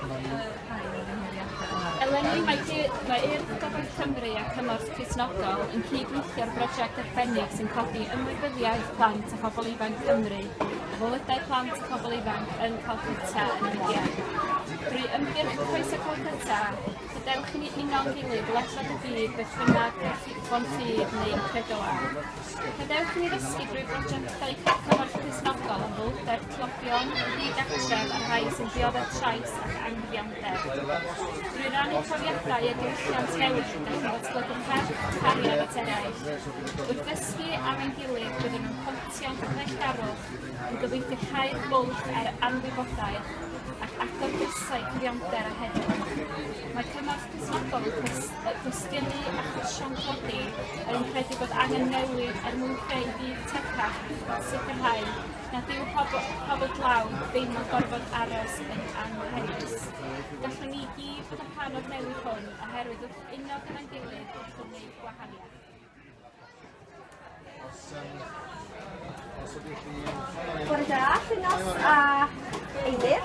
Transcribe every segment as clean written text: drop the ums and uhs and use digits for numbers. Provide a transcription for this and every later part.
Rhai o'r ymholiadau. Eleni mae, mae Urdd Gobaith Cymru a Cymorth Cristnogol yn cydweithio ar brosiect arbennig sy'n codi ymwybyddiaeth plant a phobl ifanc Cymru o fywydau plant a phobl ifanc yn Calcutta yn India. Drwy ymgyrch Croeso Calcutta, gadewch i ni uno'n gilydd ledled y byd beth bynnag fo'n ffydd neu'n credoau. Gadewch i ni ddysgu drwy brosiectau Cymorth Cristnogol am fywydau'r tlodion, y digartref a'r rhai sy'n dioddef trais ac anghyfiawnder. Drwy rannu profiadau a diwylliant newydd, gallwn ddatblygu parch a chariad at eraill. Wrth ddysgu am ein gilydd, byddwn yn pontio'n cyfeillgarwch, yn gobeithio cau'r bwlch ar anwybodaeth ac agor drysau cyfiawnder a heddwch. Mae Cymorth Cristnogol yn cwestiynu achosion tlodi ac yn credu bod angen newid er mwyn creu byd tecach a sicrhau nad yw pobl, pobl dlawd ddim yn gorfod aros yn anghenus. Gallwn ni gyd fod yn rhan o'r newid hwn oherwydd wrth uno gyda'n gilydd gallwn wneud gwahaniaeth. Bore da, Llinos a Eilir.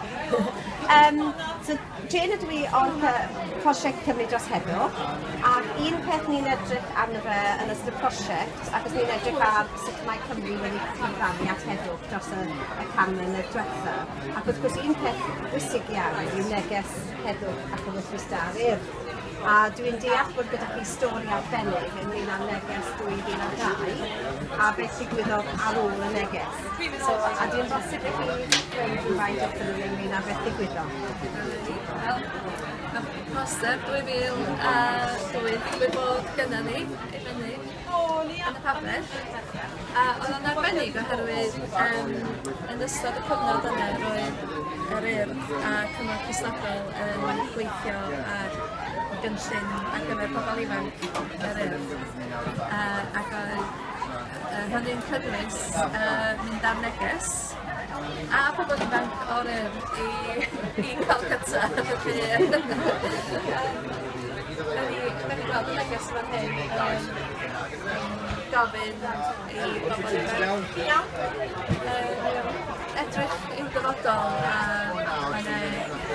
So Jane ydw i o'r prosiect Cymru dros Heddwch, ac un peth ni'n edrych arno fe yn ystod y prosiect, ac os ni'n edrych ar sut mae Cymru wedi cyfrannu at heddwch dros y, y 100 mlynedd diwetha, ac wrth gwrs un peth bwysig iawn yw neges heddwch ac ewyllys da'r Urdd. A dwi'n deall bod gyda chi stori arbennig ynglyn â neges 2002 a beth ddigwyddodd ar ôl y neges. So, a dwi'n bosib i chi dweud rhywfaint wrthyn ni ynglyn â beth ddigwyddodd? Wel, nath poster 2002 digwydd bod gynna ni i fyny yn y pabell. A oedd o'n arbennig oherwydd yn ystod y cyfnod yna roedd yr Urdd a Cymorth Cristnogol yn gweithio ar gynllun ar gyfer pobl ifanc yr Urdd. Ac oedd hynny'n cynnwys mynd ar neges a pobl ifanc o'r Urdd i Calcutta. Felly da ni gweld y neges fan hyn yn gofyn i bobl ifanc edrych i'w dyfodol a mae 'na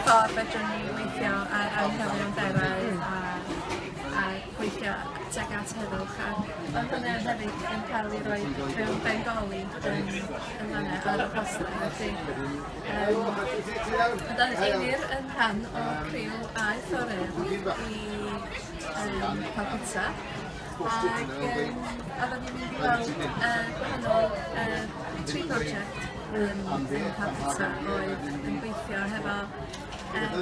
ffordd fedrwn ni weithio ar anghyfiawnderau a gweithio tuag at heddwch, a oedd hwnna hefyd yn cael ei roi mewn Bengali yn fan'na ar y poster. Felly oedd Eilir yn rhan o'r criw aeth o'r Urdd i Calcutta, ac oedden ni'n mynd i weld gwahanol tri prosiect yn Calcutta oedd yn gweithio hefo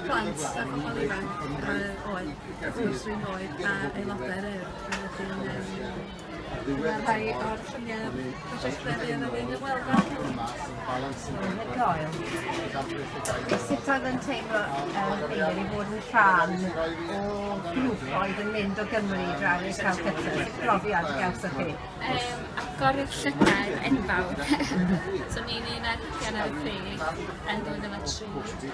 plant a phobl ifanc oedd wrth gwrs rhywun oed a aelodau'r Urdd, a wedyn dyma rhai o'r lluniau prosiectau fuon ni'n ymweld â nhw. Anhygoel. Sut oedd yn teimlo, Eilir, i fod yn rhan o grŵp oedd yn mynd o Gymru draw i Calcutta? Sut brofiad gawsoch chi? Agor i'r llygad enfawr. So ni'n 11 ar y pryd yn 2003.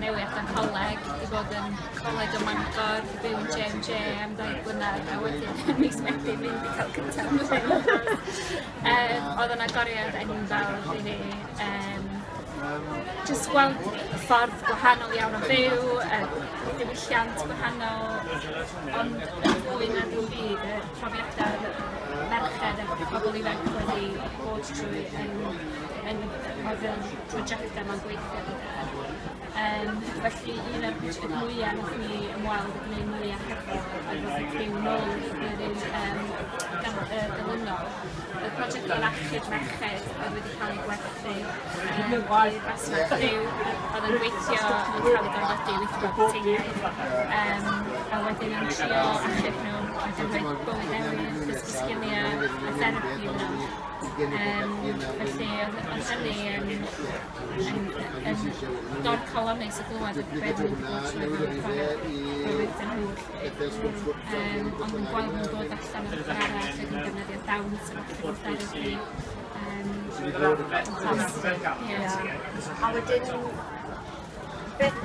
Newydd allan coleg, 'di bod yn coleg ym Mangor, 'di byw yn J&J am 2 blynedd a wedyn yn mis Medi mynd i Calcutta am ddim. Oedd o'n agoriad enfawr i fi. Jyst gweld ffordd gwahanol iawn o fyw, diwylliant gwahanol, ond yn fwy na dim byd, y profiadau merched a pobl ifanc wedi bod trwy yn oedd yn prosiectau ma'n gweithio gyda. Felly un o'r prosiect mwyaf nath ni ymweld a gwneud mwyaf hefo a ddoth y criw nôl y flwyddyn dilynol. Y prosiect oedd achub merched oedd wedi cael eu gwerthu i'r fasnach rhyw, oedd yn gweithio yn cael eu gorfodi i weithio fel puteiniaid. A wedyn yn trio achub nhw ac yn rhoi bywyd newydd, dysgu sgiliau a therapi iddyn nhw. Felly oedd hynny yn dorcalonnus o glywed y beth nhw wedi bod trwy fel profiad bywyd nhw, 'lly. Ond yn gweld nhw'n dod allan o'r ochr arall ac yn defnyddio dawns a falle fel therapi. Fantastic, ie. A wedyn, beth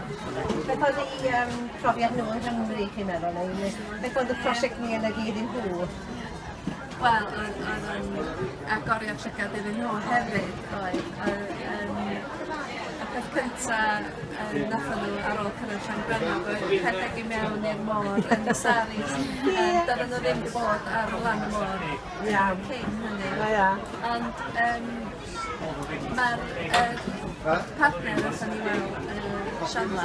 oedd eu profiad nhw yng Nghymru, chi'n meddwl, neu beth oedd y prosiect ni yn y iddyn nhw? Wel, oedd o'n agoriad llygad iddyn nhw hefyd, oedd. Peth cynta nathon nhw ar ôl cyrraedd Llangrannog oedd rhedeg i mewn i'r môr yn y saris. Doedden nhw ddim wedi bod ar lan y môr cyn hynny. Ond mae'r partner nathon ni weld, Shanla,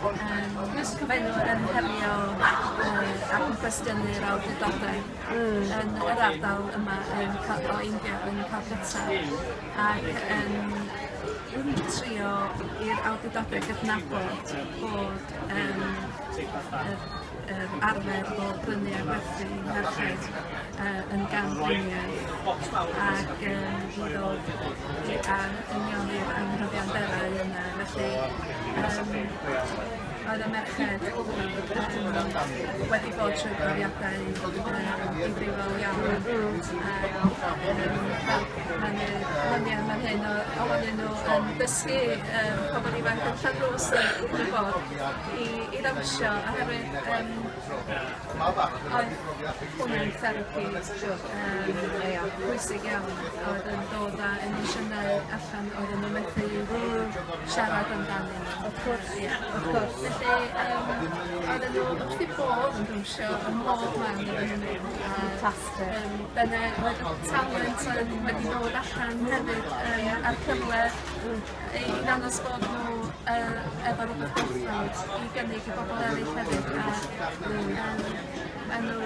maen nhw yn herio ac yn cwestiynu'r awdurdodau yn yr ardal yma yn o India yn Calcutta ac yn trio i'r awdurdodau gydnabod bod yr, yr arfer o brynu a gwerthu merched yn gamdriniaeth ac i ddod i unioni'r anghyfiawnderau yna. Felly oedd y merched wedi bod trwy brofiadau difrifol iawn. Mae'n lluniau fan hyn ohonyn nhw yn dysgu pobl ifanc yn Llanrwst yn gwybod i ddawnsio oherwydd oedd hwnna'n therapi pwysig iawn oedd yn dod â emosiynau allan oedden nhw methu siarad amdanyn nhw. Wrth gwrs, wrth gwrs. Felly oedden nhw wrth eu bodd yn dawnsio ym mhob man oedden nhw'n mynd. Ffantastig. Dyna oedd y talent yn wedi dod allan hefyd a'r cyfle i ddangos bod nhw efo rhywbeth gwerthfawr i gynnig i bobl eraill hefyd a maen nhw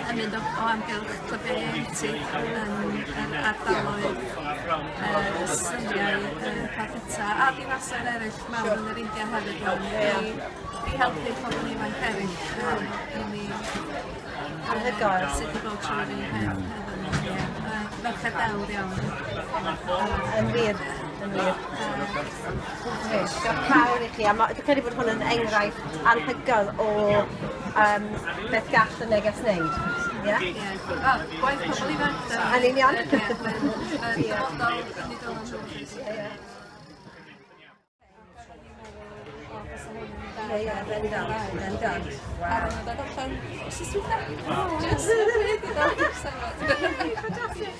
yn mynd o amgylch clybiau ieuenctid yn yr ardaloedd symiau Calcutta a dinasoedd eraill mawr yn yr India hefyd rwan i helpu pobl ifanc eraill i ni Anhygoel. Sut i bod trwy'r un peth hefo nhw. Ie. Merched dewr iawn. Yn wir, yn wir. Gwych. Diolch fawr i chi. A dwi'n credu bod hwn yn enghraifft anhygoel o beth gall y neges wneud. Ie? Ie. Wel, gwaith pobl ifanc. Yn union. Ie, mae'n dyfodol yn ei dod nhw. Ie, ie, bendant, bendant. A Waw. ro'n nhw'n dod allan wythnos dwytha. Just yn y pryd i ddod i'r Steddfod. Ffantastig.